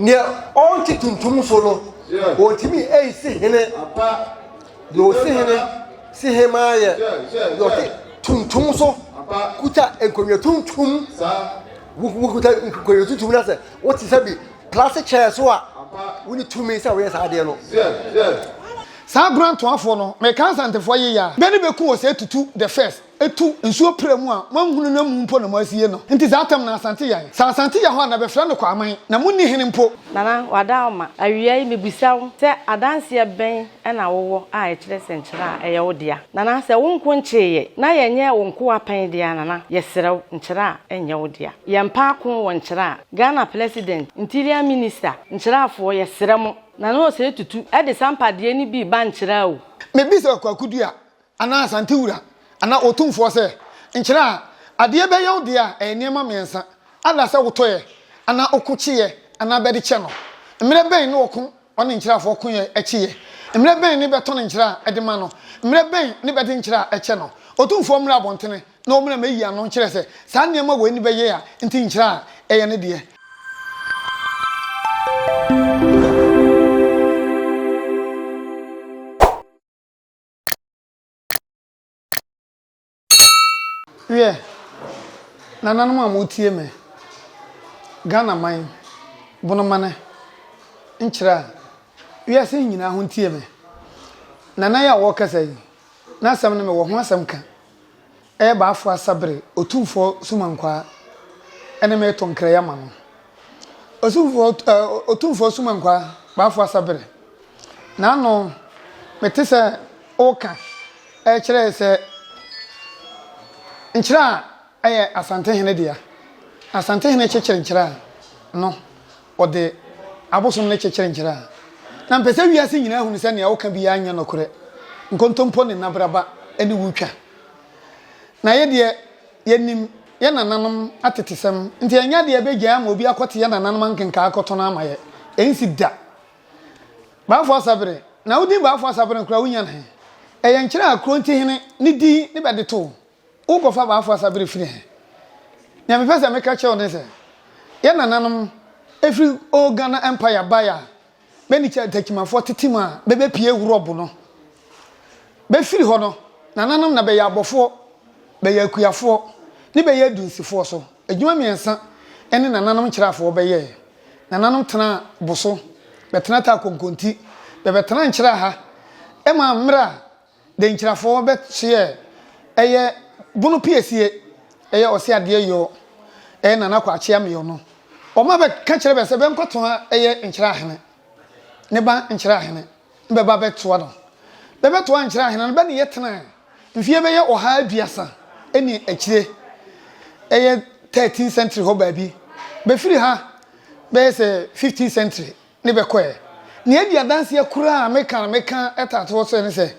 Neɛ ɔnte tuntum so no, ɔntumi nsi hene. Deɛ ɔsi hene si hemaa yɛ deɛ ɔte tuntum so kuta nkonnwa tuntum. Wokuta nkonnwa tuntum na sɛ wote sɛ bi plastic chair so a, wone tumi sɛ woyɛ saa adeɛ no. Saa Gurantoafoɔ no, meka Asantefoɔ yeyɛ a, bɛ ne bɛku wɔ sɛ tutu the first. Etu nsuo pra mu a, moanhunu no amu mpo na moasie no. Nti saa tam no Asante yan. Sɛ Asante ya hɔ a na bɛfrɛ no Kwaman, na monni hene mpo. Nana, w'adaoma, awia yi mebisa wo sɛ adanseɛ bɛn na wowɔ a ɛkyerɛ sɛ nkyerɛ a ɛyɛ wo dea? Nana, sɛ wo nko nkyeeɛ na yɛnyɛɛ wo nkoa pɛn deɛ a, Nana, yɛsrɛ wo, nkyerɛ a ɛnyɛ wo dea. Yɛmpɛ ako wɔ nkyerɛ a. Ghana President, Interior Minister, nkyerɛafoɔ, yɛsrɛ mo. Nana Osei Tutu de saa mpadeɛ no bi reba nkyerɛ a o. Mebisa Kwaku Dua anaa Asante wura anaa otumfoɔ sɛ, Nkyerɛ a adeɛ bɛyɛ wo dea a, ɛyɛ nneɛma mmiɛnsa, ada sɛ wotɔeɛ, anaa oko kyeeɛ, anaa bɛde kyɛ no. Mmerɛ bɛn ne ɔko ɔne nkyerɛafoɔ koeɛ kyeeɛ? Mmerɛ bɛn ne bɛtɔn nkyerɛ a de ma no? Mmerɛ bɛn ne bɛde nkyerɛ a kyɛ no? Otumfoɔ mmra abɔntene na ɔmmra mmɛyi ano nkyerɛ sɛ saa nneɛma wei ne bɛyɛ a nti nkyerɛ a ɛyɛ ne deɛ. Wiɛ, nananom a motie me, Ghana man, Bonomane, nkyerɛ a wiase nyinaa ho ntie me. Nana yi a ɔrekasa yi, n'asɛm no mewɔ ho asɛm ka. Ɛyɛ Bafo Asabere, Otumfoɔ Sumankwaa ne me reto nkra yi ama no. Otumfoɔ, eh, Otumfoɔ Sumankwaa, Bafo Asabere, n'ano mete sɛ woka ɛkyerɛ sɛ nkyerɛ a ɛyɛ Asantehene dea. Asantehene kyekyere nkyerɛ a no, ɔde abosom no kyekyere nkyerɛ a. Na mpɛ sɛ wiase nyinaa hunu sɛ nea woka biara nyɛ nokorɛ. Nkontompo ne nnabraba ne wotwa. Na yɛ deɛ, yɛnim yɛ nananom atetesɛm, nti ɛnyɛ adeɛ a yɛbɛgyae ama obi akɔte yɛ nananom ankenkaa akɔtɔn ama yɛ. Ɛnsi da. Baafoɔ Asabere, na wo din Baafoɔ Asabere no koraa wonya no he? Ɛyɛ nkyerɛ a Kurontihene ne din ne bɛde too wo. Wokɔfa Baafoɔ Asabere firi he? Nea mepɛ sɛ meka kyerɛ wo ne sɛ, yɛ nananom firi Old Ghana Empire baeɛ a, bɛ ne Takyimafoɔ tete mu a bɛbɛpie Wurɔbo no. Bɛfiri hɔ no, nananom na bɛyɛ abɔfoɔ, bɛyɛ akuafoɔ, ne bɛyɛ adunsifoɔ so. Adwuma mmiɛnsa ne nananom nkyerɛafoɔ bɛyɛɛ. Nananom tenaa Boso, bɛtena taa Konkonti, bɛbɛtena Nkyerɛ ha ma mmerɛ a Denkyirafoɔ bɛsoɛɛ ɛyɛ Bono Piesie, ɛyɛ Ɔse Adeɛ Yɔ, ɛyɛ Nana Kwakye Ameyɔ no, wɔma bɛka kyerɛ bɛ sɛ bɛnkɔtoa ɛyɛ Nkyerɛ Ahene, ne ba Nkyerɛ Ahene. bɛba bɛtoa no. Bɛbɛtoa nkyerɛ ahene no, bɛ ne yɛ tenae mfeɛ bɛyɛ 130 ne akyire, ɛyɛ 13 century hɔ baabi. Bɛfiri ha bɛyɛ sɛ 15 century ne bɛkɔɛ. Nea adi adanseɛ koraa a meka no meka taatoɔ sɛ ne sɛ,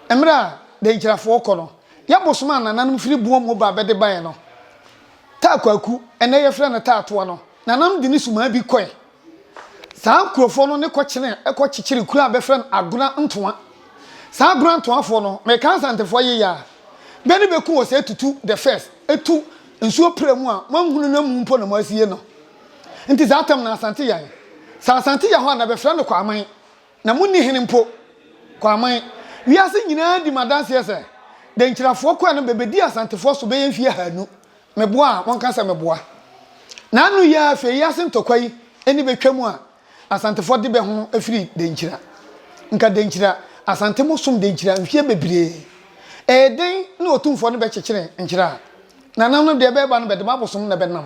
mmerɛ a Denkyirafoɔ kɔ no, yɛ bosom a nananom firi boɔ mu ba bɛde baeɛ no, Taa Kwaku, ɛnnɛ yɛfrɛ no Taatoa no, nananom de ne sumaa bi kɔɛ. Saa nkurɔfoɔ no ne kɔkyene kɔ kyekyere kuro a bɛfrɛ no Agona Ntoa. Saa Agona Ntoafoɔ no, meka Asantefoɔ yeyɛ a, bɛ ne bɛku wɔ sɛ tutu the first, tu nsuo pra mu a moanhunu no amu mpo na moasie no. Nti saa tam no Asante yan. Sɛ Asante ya hɔ a na bɛfrɛ no Kwaman. Na monni hene mpo. Kwaman. Wiase nyinaa di m'adanseɛ sɛ, Denkyirafoɔ kɔɛ no bɛbɛdii Asantefoɔ so bɛyɛ mfie ahanu. Meboa a, monka sɛ meboa. N'ano yi ara afei yi ase ntɔkwa yi ani bɛtwa mu a, Asantefoɔ de bɛ ho firi Denkyira. Nka Denkyira, Asante mo som Denkyira mfeɛ bebree. Ɛyɛ den ne Otumfoɔ no bɛkyekyere nkyira a, nananom deɛ bɛɛba no bɛde abosom na bɛnam.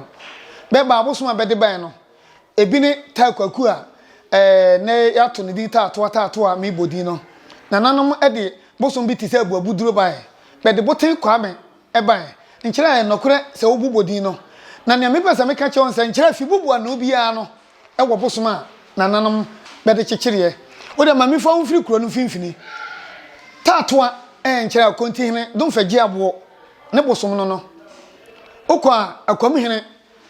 Bɛɛba abosom a bɛde baeɛ no, ebi ne Taa Kwaku a ɛɛ nɛ yɛato ne din Taatoa Taatoa a merebɔ din no. Nananom de bosom bi te sɛ Abuabuduro baeɛ. Bɛde Boten Kwame Ɛbae. Nkyerɛ ɛyɛ nɔkorɛ sɛ wo bobɔ din no. Na nea mepɛ sɛ meka kyerɛ wo ne sɛ nkyerɛ fi bobo ano biara no wɔ bosom a nananom bɛde kyekyereɛ. Wo deɛ ma memfa wo mfiri kuro no mfimfini. Taatoa ɛɛ nkyerɛ Akontihene Domfɛ Gyeaboɔ ne bosom no no. Wokɔ a Akwamhene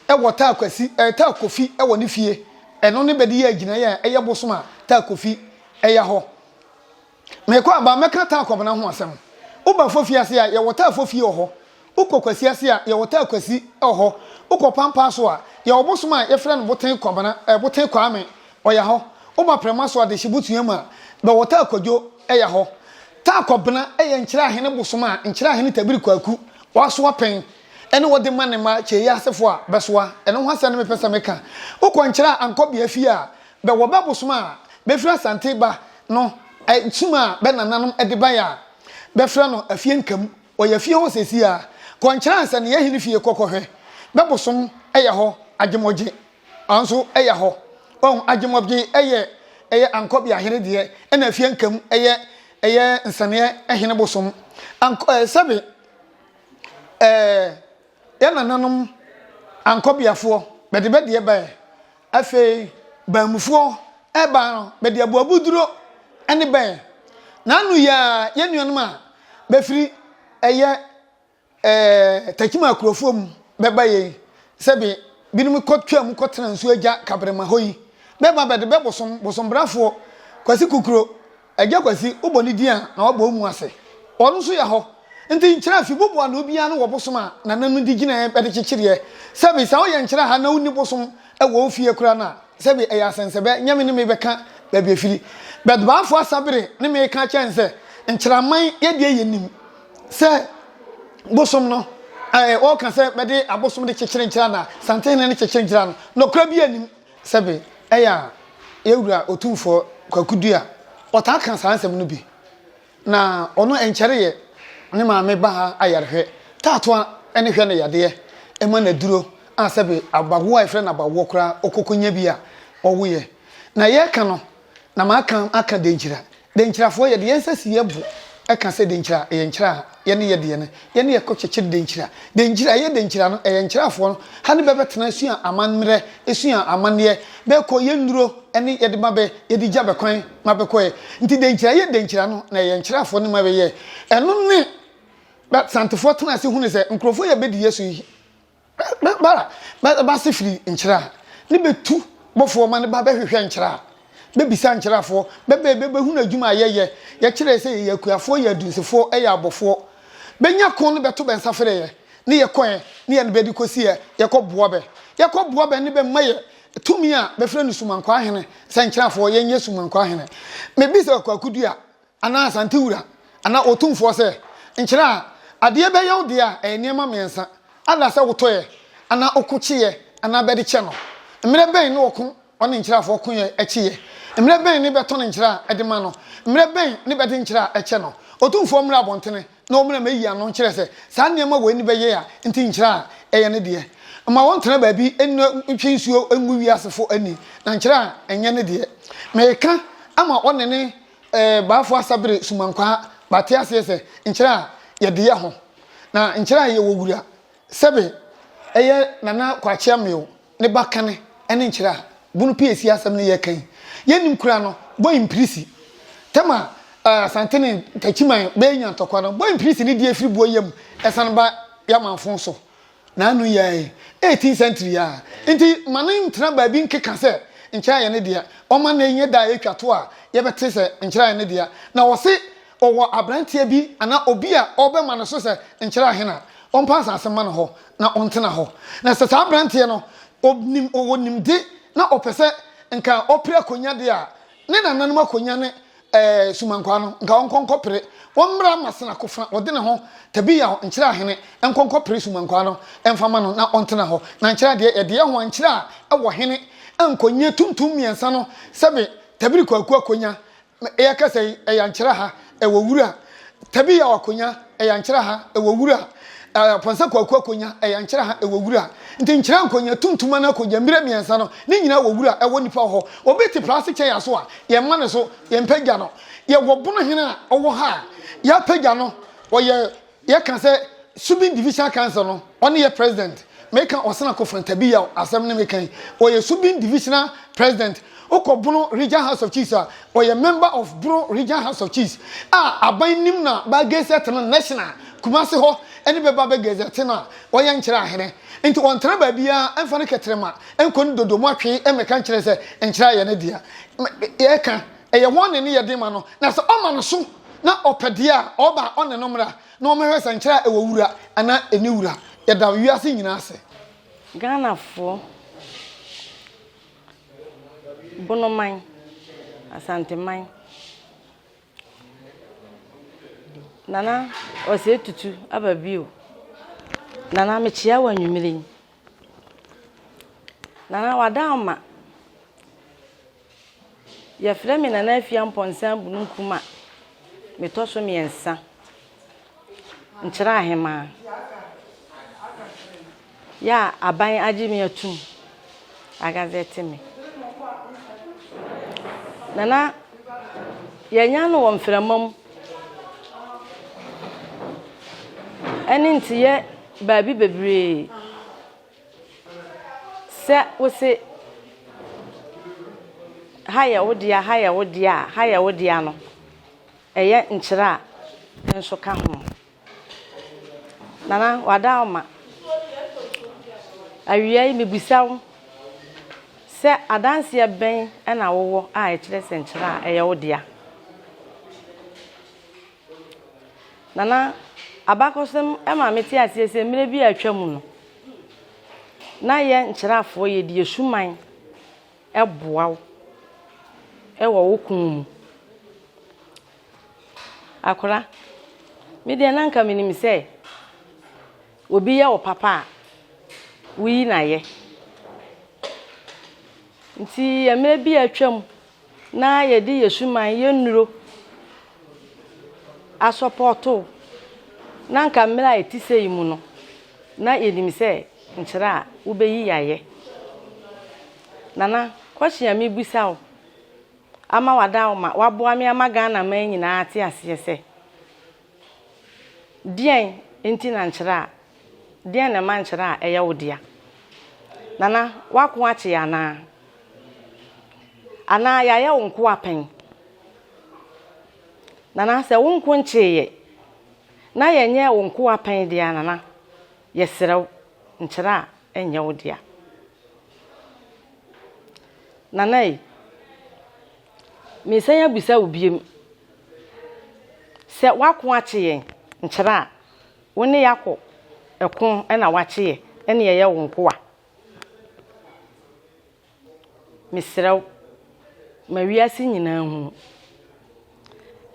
wɔ Taa Kwasi ɛɛ Taa Kofi wɔ ne fie. Ɛno ne bɛde yɛ agyinaeɛ a ɛyɛ bosom a Taa Kofi ɛya hɔ. Mekɔ aba mɛka Taa Kwabena ho asɛm. Woba Fofi ase a, yɛwɔ Taa Fofie wɔ hɔ. Wokɔ Kwasi ase a, yɛwɔ Taa Kwasi wɔ hɔ. Wokɔ Pampaa so a, yɛwɔ bosom a yɛfrɛ no Boten Kwabena, eh, Boten Kwame, ɔya hɔ. Woba Prɛma so Adehye Butua mu a, bɛwɔ Taa Kwadwo ya hɔ. Taa Kwabena yɛ Nkyerɛ Ahene bosom a Nkyerɛ Ahene Tabiri Kwaku wasoa pɛn ne wɔde ma ne mma Kyeeyi asefo a bɛsoa. Ɛno ho asɛm ne mepɛ sɛ meka. Wokɔ Nkyerɛ a Ankɔbea fie a, bɛwɔ bɛ bosom a bɛfiri Asante ba no sum a bɛ nananom de baeɛ a bɛfrɛ no Afie Nkamu. Ɔyɛ fie hɔ seesei a. Kɔ Nkyerɛ ansa ne yɛhene fie kɔ kɔhwɛ. Bɛ bosom yɛ hɔ, Agyemɔgye nso yɛ hɔ. Wahu, Agyemɔgye yɛ ɛyɛ Ankɔbea hene deɛ, ɛna Afie Nkamu yɛ ɛyɛ Nsaneɛ hene bosom. Ankɔ ɛɛ sɛbe ɛɛ yɛn nananom Ankɔbeafoɔ bɛde bɛ deɛ baɛ. Afei Baamufoɔ ɛbaa no bɛde Abuabuduro ne baɛ. N'ano yi ara yɛn nuanom a bɛfiri ɛyɛ ɛɛ Techiman akurofoɔ mu bɛba yei, sɛbe binom kɔ twaa mu kɔtena nsuo agya Kabrema hɔ yi, bɛba bɛde bɛ bosom, bosombrafoɔ Kwasi Kukuro, Agya Kwasi, wobɔ ne din a na wabɔ wo mu ase. Ɔno nso yɛ hɔ. Nti nkyerɛ afi boboa na obiara no wɔ bosom a nananom de gyinaeɛ bɛde kyekyereɛ. Sɛbe sɛ woyɛ nkyerɛ ha na wonni bosom wɔ wo fie koraa no a, sɛbe ɛyɛ asɛnsɛbɛ, nyɛ me ne me bɛka baabi afiri. But Baafo Asabere ne me reka akyerɛ no sɛ nkyeraman yɛdeɛ yɛnim sɛ bosom no ɛɛ wɔka sɛ bɛde abosom de kyekyere nkyerɛ na Santehene no kyekyere nkyerɛ no, nɔkorɛ biara nnim. Sɛbe ɛyɛ a yɛn wura Otumfoɔ Kwaku Duah ɔtaa ka saa nsɛm no bi. Na ɔno ɛnkyɛreyɛ ne maame ba ha ayarehwɛ taatoa ne hwɛ no yadeɛ ma no aduro a sɛbe abawoɔ a yɛfrɛ no abawoɔ koraa ɔkɔkɔnya bi a ɔwoeɛ. Na yɛreka no na maka aka Denkyira Denkyirafoɔ, yɛde yɛn nsa si yɛn bo ka sɛ Denkyira yɛ nkyira a yɛne yɛ deɛ no, yɛne yɛkɔ kyekyere Denkyira. Denkyira, ɛyɛ Denkyira no, ɛyɛ nkyirafoɔ no ha ne bɛbɛtena sua amanmerɛ, sua amanneɛ, bɛkɔ yɛ nnuro ne yɛde ma bɛ, yɛde gya bɛ kwan ma bɛkɔɛ. Nti Denkyira yɛ Denkyira no, na ɛyɛ nkyirafoɔ no ma bɛyɛ. Ɛno ne bɛ Santefoɔ tena ase hunu sɛ nkurɔfoɔ yi a bɛdi yɛ so yi, Bɛ ba ba ase firi nkyerɛ a, ne bɛtu bɔfoɔ ma ne ba bɛhwehwɛ nkyerɛ a, bɛbisa nkyerɛafoɔ, bɛbɛ bɛbɛhunu adwuma a yɛyɛ, yɛkyerɛɛ sɛ yɛyɛ akuafoɔ, yɛ adunsifoɔ, yɛ abɔfoɔ. Bɛnya ko ne bɛto bɛ nsa frɛ yɛ, ne yɛkɔɛ, ne yɛne bɛ de kɔsiɛ, yɛkɔ boa bɛ. Yɛkɔ boa bɛ ne bɛ ma yɛ tumi a bɛfrɛ no Sumankwaa Hene, sɛ nkyerɛafoɔ yɛnyɛ Sumankwaa Hene. Mebisa Kwaku Dua, anaa Asante wura, anaa otumfoɔ sɛ, Nkyerɛ a, adeɛ bɛyɛ wo dea a, ɛyɛ nneɛma mmiɛnsa, ada sɛ wotɔeɛ, anaa woko kyeeɛ, anaa bɛde kyɛ no. Mmerɛ bɛn ne ɔko ɔne nkyerɛafoɔ koeɛ kyeeɛ? Mmerɛ bɛn ne bɛtɔn nkyerɛ a de ma no? Mmerɛ bɛn ne bɛde nkyerɛ a kyɛ no? Otumfoɔ mmra abɔntene na ɔmmra mmɛyi ano nkyerɛ sɛ saa nneɛma wei ne bɛyɛ a nti nkyerɛ a ɛyɛ ne deɛ. Mma wɔntena baabi nnu ntwe nsuo ngu wiasefo ani, na nkyerɛ a ɛnyɛ ne deɛ. Mereka ama ɔne ne Eh, Baafo Asabere Sumankwaa, mate aseɛ sɛ nkyerɛ a yɛde yɛ ho, na nkyerɛ a yɛwɔ wura, sɛbe ɛyɛ Nana Kwakye Amew ne ba kane ne nkyerɛ a Bunu Piesie asɛm no yɛka yi, yɛnnim koraa no, Boi Mpirisi, tɛm a Asante ne Takyiman bɛɛnya ntɔkwa no, Boi Mpirisi ne deɛ firi Buo yam ɛsane ba Yamanfo so. N'ano yi ara yi, 18th century yi ara. Nti ma no ntena baabi nkeka sɛ nkyerɛ ayɛ ne dea. Ɔma no nyɛ da a etwa to a yɛbɛte sɛ nkyerɛ ayɛ ne dea. Na ɔse ɔwɔ abranteɛ bi anaa obi a ɔbɛma no so sɛ nkyerɛ ahen a, ɔmpa asase mma no hɔ na ɔntena hɔ. Na sɛ saa abranteɛ no ɔnim, ɔwɔ nimde na ɔpɛ sɛ nka ɔpere akonya deɛ a, ne nananom akonya ne Ɛɛ Sumankwaa no, nka ɔnkɔ nkɔpere. Wɔmmra Masena Kofra, ɔde ne ho, Tabiyaw, Nkyerɛ Ahene, nkɔ nkɔpere Sumankwaa no mfa ma no na ɔntena hɔ. Na Nkyerɛ deɛ, yɛde yɛ ho a, Nkyerɛ a ɛwɔ hene nkonya tuntum mmiɛnsa no, sɛbe Tabiri Kwaku akonya, yɛkasa yi, ɛyɛ Ankyerɛ ha, ɛwɔ wura. Tabiyaw akonya, ɛyɛ Ankyerɛ ha, ɛwɔ wura. Apɔnsa Kwaku akonya, ɛyɛ Ankyerɛ ha, ɛwɔ wura. Nti Nkyerɛ nkonya tuntum anaa akonya mmerɛ mmiɛnsa no, ne nyinaa wɔ wura, ɛwɔ nipa hɔ. Obi te prase kyɛn aso a, yɛmma no so, yɛmpagya no. Yɛwɔ Bono hene a ɔwɔ ha a, yɛapagya no, ɔyɛ, yɛka sɛ Subin Divisional Council no, ɔne yɛ president. Meka Ɔsena Kofran Tabiyaw asɛm ne meka yi. Ɔyɛ Subin Divisional President. Wokɔ Bono Regional House of Chiefs a, ɔyɛ member of Bono Regional House of Chiefs a aban nim no a ba gazette no national, Kumasi hɔ ne bɛba bɛ gazette no a, ɔyɛ nkyerɛ ahene. Nti ɔntena baabiara mfa ne kɛtrɛma nkɔ ne dodo mu atwee mmɛka nkyerɛ sɛ nkyerɛ ayɛ ne dea. Yɛka, ɛyɛ wɔn ne ne yɛ den ma no, na sɛ ɔma no so na ɔpɛ deɛ a, ɔba a ɔne no mmra na ɔmmɛhwɛ sɛ nkyerɛ a ɛwɔ wura anaa ɛnni wura. Yɛda wiase nyinaa ase. Ghanafoɔ, Bonoman, Asanteman, Nana Osei Tutu aba bio. Nana mekyea wo anwummere yi. Nana w'adaama. Yɛfrɛ me Nana Afia Mpɔnsa Abununkum a metɔ so mmiɛnsa. Nkyerɛ Ahemaa. Yɛ a aban agye me atum agazɛte me. Nana yɛanya no wɔ mframa mu ɛne nteyɛ baabi bebree sɛ wose ha yɛ wo dea, ha yɛ wo dea a, ha yɛ wo dea no, ɛyɛ nkyerɛ a nso ka ho. Nana, w'adaoma. Awia yi mebisa wo sɛ adanseɛ bɛn na wowɔ a ɛkyerɛ sɛ nkyerɛ a ɛyɛ wo dea? Nana, abakɔsɛm ma mete aseɛ sɛ mmerɛ bi a atwa mu no, na yɛ nkyerɛafoɔ yɛde asuman boa wo wɔ wo ko mu. Akora, me deɛ na anka menim sɛ obi yɛ wo papa a, woyi no ayɛ. Nti mmerɛ bi a atwam na yɛde yɛ suman, yɛ nnuro asɔpɔɔto wo, na anka mmerɛ a ɛte sei mu no, na yɛnim sɛ nkyerɛ a wobɛyi yɛ ayɛ. Nana, question a mebisa wo ama wada wo ma waboa me ama Ghana man nyinaa ate aseɛ sɛ, deɛn nti na nkyerɛ a, deɛn na ɛma nkyerɛ a ɛyɛ wo dea? Nana, woako akye yɛ anaa? Anaa yɛayɛ wo nkoa pɛn? Nana, sɛ wo nko nkyeeɛ na yɛnyɛɛ wo nkoa pɛn deɛ a, Nana, yɛsrɛ wo, nkyerɛ a ɛnyɛ wo dea. Nana ei, meresan abisa wo biom sɛ woako akye yɛn nkyerɛ a, wo ne yɛakɔ ɛko na woakye yɛ ne yɛyɛ wo nkoa. Mesrɛ wo, ma wiase nyinaa nhunu.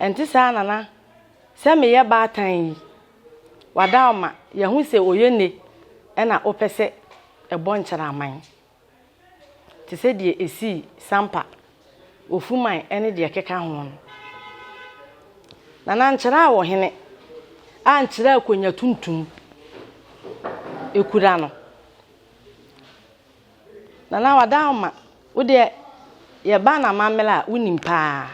Ɛnte saa Nana, sɛ meyɛ baatan yi, w'adaoma, yɛahu sɛ Oyene na wopɛ sɛ ɛbɔ nkyeraman. Te sɛ deɛ ɛsii Sampa, Ofuman ne deɛ ɛkeka ho no. Nana nkyerɛ a ɔhene a nkyerɛ akonya tuntum kura no. Nana w'adaoma, wo deɛ yɛba n'amammerɛ a wonim paa.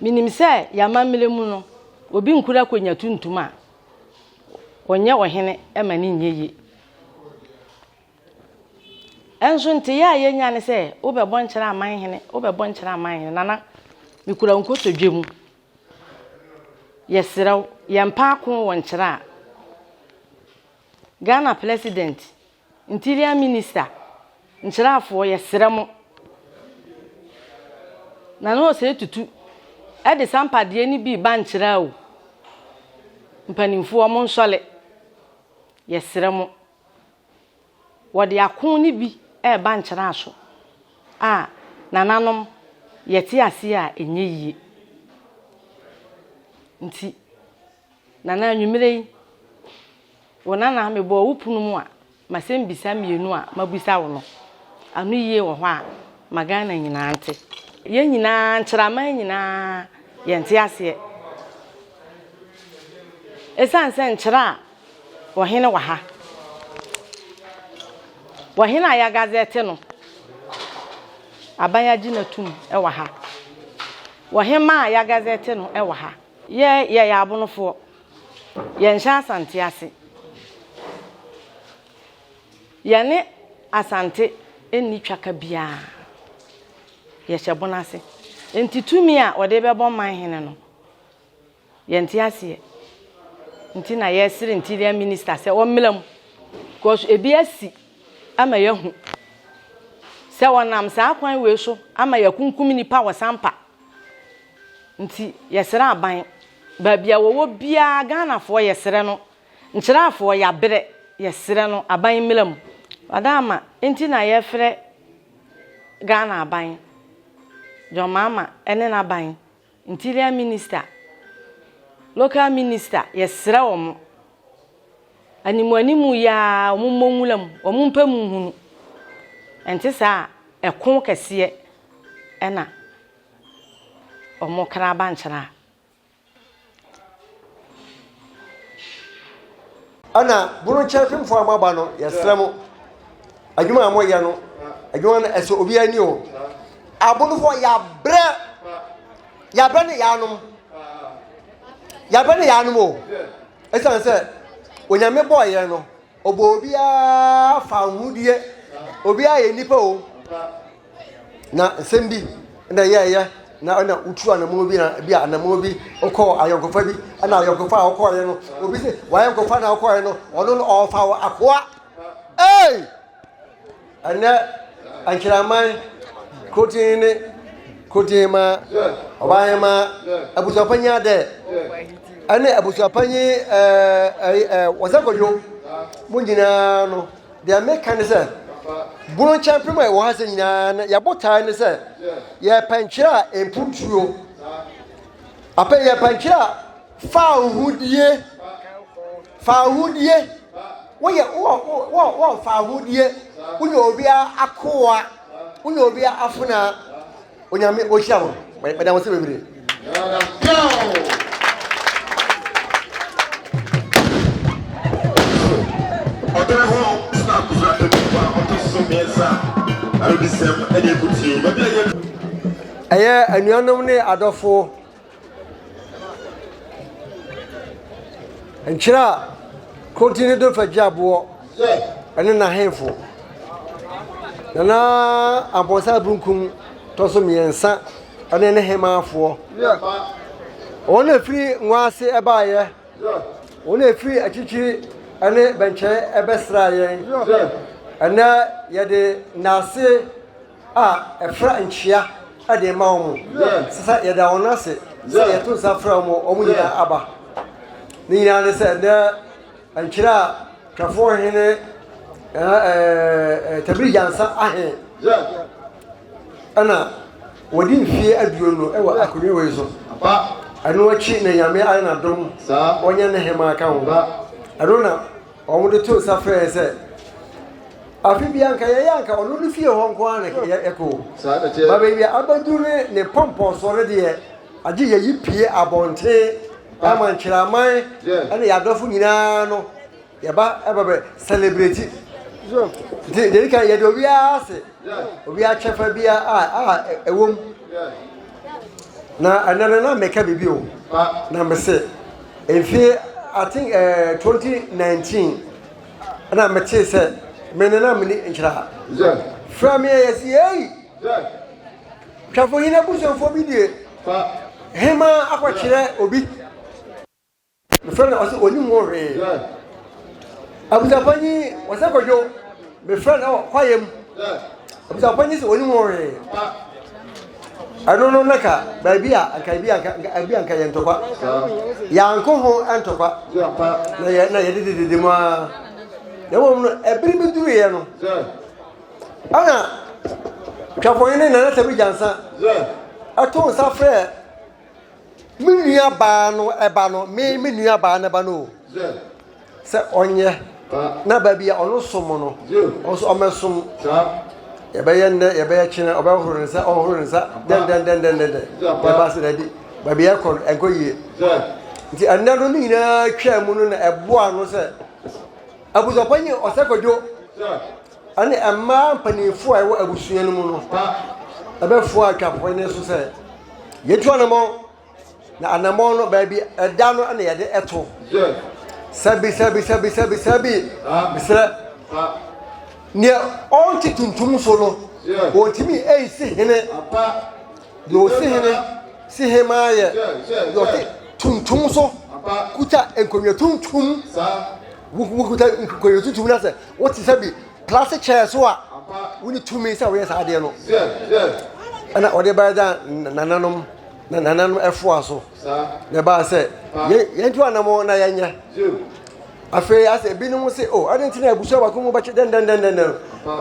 Menim sɛ yɛn amammerɛ mu no, obi nkura akonya tuntum a, ɔnyɛ ɔhene ma no nyɛ yie. Nso nteyɛ a yɛnya ne sɛ wobɛbɔ nkyerɛ aman hene, wobɛbɔ nkyerɛ aman hene. Nana, mekura wo nkotodwe mu. Yɛserɛ wo, yɛmpa ako wɔ nkyerɛ a. Ghana President, Interior Minister, nkyerɛafoɔ, yɛserɛ mo. Nana Osei Tutu de saa mpadeɛ no bi reba nkyerɛ o. Mpanimfoɔ, monsɔle. Yɛserɛ mo. Wɔde ako no bi reba nkyerɛaso a nananom yɛte aseɛ a ɛnyɛ yie. Nti Nana anwummerɛ yi, wo nana mebɔɔ wo pono mu a m'asɛmbisa mmienu a mabisa wo no, ano yie wɔ hɔ a ma Ghana nyinaa nte. Yɛn nyinaa, nkyeraman nyinaa yɛnte aseɛ. Ɛsiane sɛ nkyerɛ a Ɔhene wɔ ha. Ɔhene a yɛagazɛte no, aban agye no atum wɔ ha. Ɔhemmaa a yɛagazɛte no wɔ ha. Yɛ yɛyɛ Abonofoɔ. Yɛnhyɛ Asante ase. Yɛne Asante nni twaka biara. Yɛhyɛ Bono ase. Nti tumi a wɔde bɛbɔ man hene no, Yɛnte aseɛ nti na yɛsere interior minister sɛ ɔmmra mu because ebi asi ama yɛahu sɛ wɔnam saa kwan wei so ama yɛakunkum nnipa wɔ Sampa nti yɛsrɛ aban baabi a wɔwɔ biara Ghanafoɔ yɛsrɛ no nkyerɛafoɔ yɛabrɛ. yɛsrɛ no aban mmra mu. Wadaama nti na yɛfrɛ Ghana aban, John Mahama ne n'aban, Interior Minister, Local Minister, yɛsrɛ wɔn. Animuanimu yi ara wɔn mmɔ nwura mu, wɔn mpɛ mu nhunu. Ɛnte saa a, ɛko kɛseɛ ɛna wɔn kra aba nkyerɛ a. Ɛna bono kyerɛfemfoɔ a moaba no, yɛsrɛ mo, adwuma a moyɛ no, adwuma no ɛsɛ obi ani o. Abonofoɔ yɛabrɛ, yɛabrɛ ne yɛanom, yɛabrɛ ne yɛanom o. Ɛsiane sɛ Onyame bɔɔ yɛn no, ɔbɔ obiara fa ahudeɛ, obiara yɛ nipa o. Na nsɛm bi na ɛyɛɛyɛ na ɛna wotu anamɔ bi na bi a anamɔ bi wokɔɔ ayɔnkofa bi ɛna ayɔnkofa a wokɔɔyɛ no obi sɛ wayɔnkofa na wokɔɔyɛ no ɔno no ɔfa wɔ akoa ei ɛnɛ nkyerɛman kotin ne kotin ma ɔbahema abusuapanyin adɛ ɛne abusuapanyin ɛɛ ɛɛ wɔsɛ kɔdwo mo nyinaa no Deɛ meka ne sɛ, bunu nkyɛmpem a ɛwɔ ha sɛ nyinaa no, yɛn botae ne sɛ yɛrepɛ nkyerɛ a mpuntuo, apɛ yɛrepɛ nkyerɛ a fawohodie, fawohodie, woyɛ wɔ wɔ wɔ fawohodie, woyɛ obiara akoa, woyɛ obiara afenaa. Onyame ɔhyira mo. Meda mo ase bebree. Ɔdene ho na akofra emu a ɔtɔ so mmiɛnsa awudisɛm ne akutie baabi a yɛ. Ɛyɛ anuanom ne adɔfo Nkyerɛ a Kontini do fa gye aboɔ ne n'ahemfo. Nana Amponsah Abrunkum tɔ so mmiɛnsa ne ne hemaafoɔ. Wɔn a ɛfiri Nwaase baeɛ, wɔn a ɛfiri akyirikyiri ne bɛnkyɛe bɛsraa yɛn. Ɛnnɛ yɛde nnaase a ɛfra nkyea de rema wɔn. Ɛsɛ sɛ yɛda wɔn ase sɛ yɛto nsa frɛ wɔn, wɔn nyinaa aba. Ne nyinaa ne sɛ ɛnɛ nkyerɛ a Twafoɔ hene Tabiri Gyansa ahe ɛna wɔde mfie aduonu wɔ akonnwa wei so. Ɛno akyi na Nyame ayɛ n'adom wɔnyɛ ne hema ka ho. Ɛno na Wɔde too nsa frɛɛ yɛn sɛ afe biara nka yɛyɛ anka ɔno ne fie hɔ nko ara na yɛkɔ o. Ba baabi a abɛduru ne ne pɔmpɔnsoɔ no deɛ, agye yɛyi pie abɔnten ama nkyerɛaman ne yɛn adɔfo nyinaa no yɛba ɛba bɛ celebrate. Nti deɛ kan yɛde obiara ase, obiara kyɛfa biara a a ɛwɔ mu. Na ɛnɛ no na meka biribi o, na mese Mfe I think eh, 2019 ɛna metee sɛ me ne na mene nkyerɛ ha. Frɛ me yɛ si ei. Twafo hene abusuafoɔ bi deɛ hema akɔkyerɛ obi. Mefrɛ no ɔsɛ onim ho hwee. Abusuapanyin wɔsɛ kɔdwo mefrɛ no wɔ kwaeɛ mu. Abusuapanyin sɛ onim ho hwee. Ɛno no na ka baabi a anka ebi anka ebi anka yɛ ntɔkwa. Yɛanko ho ntɔkwa. Na yɛ na yɛde dididi mu ara. Na mmom no ɛbere bi duruiɛ no ɛna Twafo ne Nana Tabi Gyansa ɛto nsa frɛ Me nua baa no ba no, me me nua baa no ba no o. Sɛ ɔnyɛ na baabi a ɔno som no, ɔno nso ɔmɛsom. Yɛbɛyɛ nnɛ, yɛbɛyɛ kyena, ɔbɛhoro ne nsa, ɔhoro ne nsa, dɛndɛndɛndɛndɛn. Yɛba ase daabi, baabi a ɛkɔ no, ɛnkɔ yie. Nti ɛnnɛ no ne nyinaa twaa mu no na ɛboa no sɛ abusuapanyin Ɔsɛ Kwadwo ɛne mmaa mpanimfoɔ a ɛwɔ abusua no mu no ɛbɛfoa atwafoɔ no so sɛ yɛtu anamɔn na anamɔn no baabi ɛda no na yɛde ɛto sɛbi sɛbi sɛbi sɛbi sɛbi mesrɛ neɛ ɔnte tuntum so no ɔntumi ɛnsi hene Deɛ ɔsi hene si hemaa yɛ deɛ ɔte tuntum so kuta nkonnwa tuntum. Wokuta nkonnwa tuntum na sɛ wote sɛ bi plastic chair so a wone tumi sɛ woyɛ saa adeɛ no. Ɛna ɔde bɛyɛ da nananom na nananom ɛfoa so na ɛbaa sɛ yɛntu anamɔ na yɛnyɛ. Afei asɛ ebinom se, o, adɛn nti na abusua baako mu bɛkye dɛndɛndɛndɛn?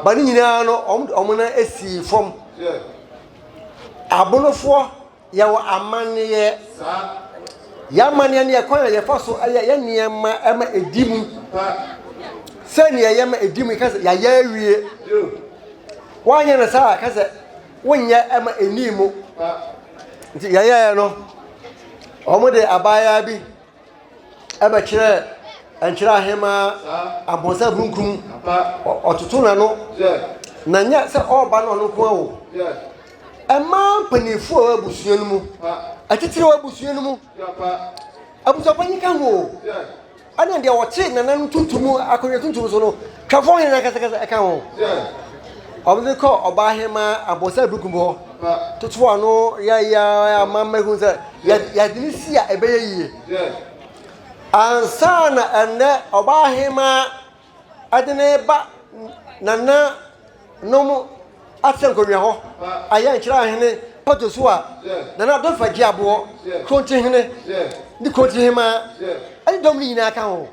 Ba ne nyinaa no, wɔn de wɔn nan asii fam. Abonofoɔ, yɛwɔ amanneɛ. Yɛn amanneɛ no yɛ kwan a yɛfa so yɛ yɛn nneɛma ma ɛdi mu. Sɛnea yɛyɛ ma ɛdi mu, yɛka sɛ yɛayɛ awie. Woanyɛ no saa a, ka sɛ wonyɛ ma ɛnii mu. Nti yɛyɛɛ no, wɔde abaayewa bi ɛbɛkyerɛɛ nkyerɛ ahemaa abɔnsa bunkum ɔtoto n'ano na nyɛ sɛ ɔreba no ɔno nko ara o ɛmaa mpanimfoɔ a abusua no mu atitire wɔ abusua no mu abusuapanyin ka ho o ɛna deɛ ɔte nananom tuntum akonnwa tuntum so no twafo hene akasakasa ɛka ho ɔde kɔ ɔbaa hemaa abɔnsa bunkum hɔ toto ano yɛyɛ ama mmahu sɛ yɛde ne si a ɛbɛyɛ yie ansa na ɛnnɛ ɔbaa hemaa ɛde ne ba nana nom atena nkonnwa hɔ ayɛ nkyerɛ ahene pato so a nana adɔfa gye aboɔ kronti hene ne kronti hemaa ɛne dɔm no nyinaa ka ho.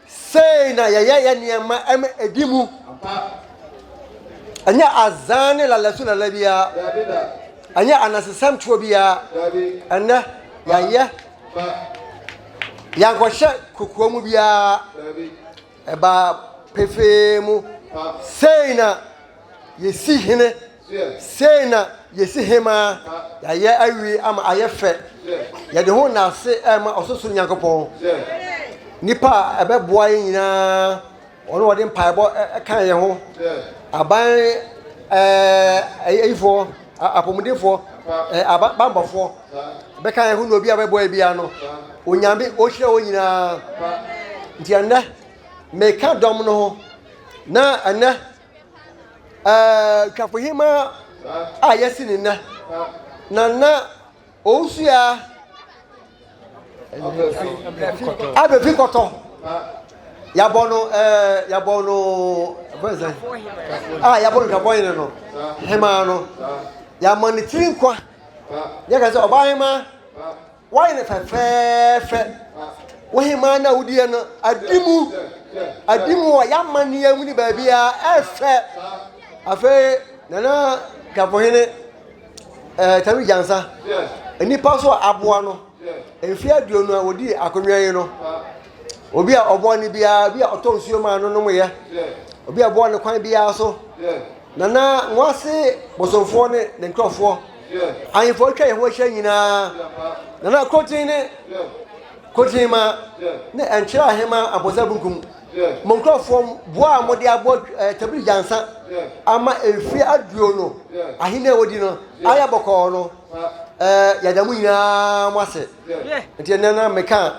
Sei na yɛyɛ yɛn nneɛma ɛma ɛdi mu. Ɛnyɛ azan ne lalasu lala biara. Ɛnyɛ anasesɛm toɔ biara. Ɛnɛ yɛayɛ yɛankɔhyɛ kokoa mu biara. Ɛbaa pefee mu. Sei na yɛsi hene. Sei na yɛsi hemaa, yɛayɛ awie ama ayɛ fɛ. Yɛde ho nnaase ɛrema ɔsorosoro Nyankopɔn. Nnipa a ɛbɛboa yɛn nyinaa, wɔn a wɔde mpaebɔ ɛka yɛn ho. Aban ɛɛ ayifoɔ, apɔmudenfoɔ, ɛɛ bammɔfoɔ bɛka yɛn ho na obi a bɛboa yɛn biara no, Onyame ɔnhyira wɔn nyinaa. Nti ɛnnɛ, meka dɔm no ho na ɛnnɛ Ɛɛ Twafohema a yɛasi ne nnɛ, Nana Owusua Abefi Kɔtɔ. Yɛabɔ no ɛɛ yɛabɔ no ɛfɛn sɛ a yɛabɔ no Twafo no hemaa no. Yɛama ne tiri nkwa. Yɛka sɛ ɔbaa hemaa. Woayɛ no fɛfɛɛfɛ. Wo hemaa no a wodiiɛ no, adi mu. Adi mu wɔ y'amanneɛ mu ne baabiara. Ɛfɛ. Afei, Nana Dwabohene, ɛɛ Tami Gyansa, nnipa nso a aboa no, mfeɛ 20 a wɔdii akonnwa yi no, obi a ɔboa no biara, obi a ɔtɔ nsuo maa no nomyɛ, obi a ɔboa no kwan biara so. Nana Nwase bosomfoɔ ne ne nkurɔfoɔ, ahemfo atwa yɛn ho ahyia nyinaa, Nana Kotin ne Kotin ma ne Nkyerɛ Ahema Amponsah Bunkum, mo nkurɔfoɔ boa a mode aboa eh, Tabiri Gyansa ama mfeɛ 20 ahenni a wɔdi no ayɛ bɔkɔɔ no, eh, yɛda mo nyinaa mo ase. Nti ɛnɛ na meka.